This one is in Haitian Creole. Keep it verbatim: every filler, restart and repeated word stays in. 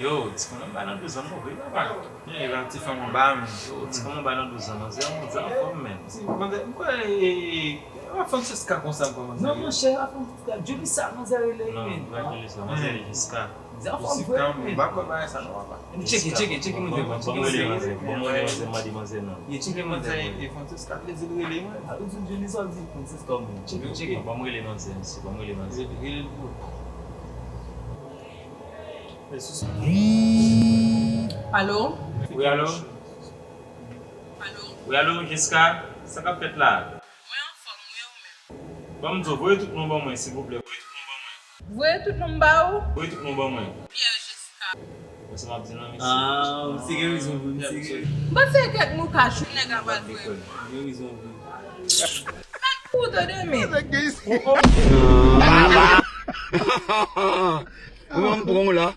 Yo, ti fanm anba nan douz an, non, vre, papa. Ye, la, ti fanm anba, men. Yo, ti fanm anba nan douz an, manzè, manzè anfòm, men. Ti manzè, m kwè, e, e, e, w ap fè yon ti ska konsa, m kwè, manzè. Non, monchè, w ap fè yon ti ska. Julissa, manzè rele, non, men. M pa rele sa, manzè rele Jiska. Manzè anfòm vre, men. M pa kwè bagay sa, non, papa. Tcheke, tcheke, tcheke, manzè, tcheke, manzè. Ban m rele manzè, ban m rele manzè, m mande manzè non. Ye, tcheke, manzè. Manzè, e, e, Francisca, vle di l rele mwen. A, ou di Julissa, ou di Francisca, men. Tcheke, tcheke. Ban m rele manzè, mesye, ban m rele manzè. Rele, rele l pou. Alo? Wi, alo? Alo? Wi, alo, Jiska? Sa k ap fèt la? Mwen anfòm, wi, ou menm? Ban m di w, voye tout non ban mwen, silvouplè, voye tout non ban mwen. Voye tout non m ba ou? Voye tout non ban mwen. Pierre Jiska. Wè sa m ap di non, mesye. Ah, misye gen rezon vre, misye gen rezon. M panse kèk moukach ou nèg ap al voye. Gen rezon vre. Mèt pou ou tande men. Ou ban m pran w la.